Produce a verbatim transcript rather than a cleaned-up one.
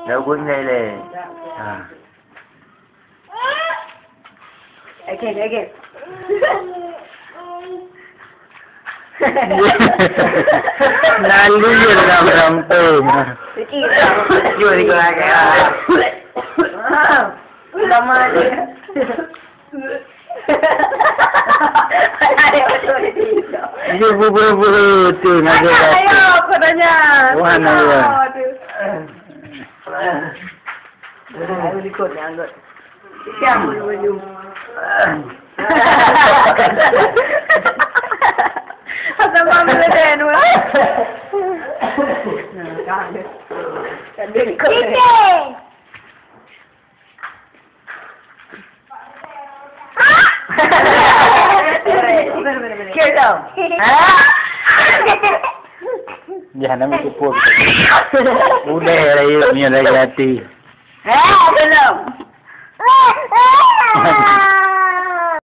Dah ubun ngai lé. Ha. Again, again. Lalu je dalam rampung. Sikit. Jom sikit lagi. Lama je. Dia bubur-bubur tu ngajar. Ayo, aku tanya. Wah, nak ya. Ayo, ikut ni, anggot. Siap, baju-baju. Asal bang boleh deh, dua. Nah, kan. Kan dia ikut. Kita. Kira dong. Ha? Dia hana mikir pun. Udah raya punya raya hati. Ha, belum.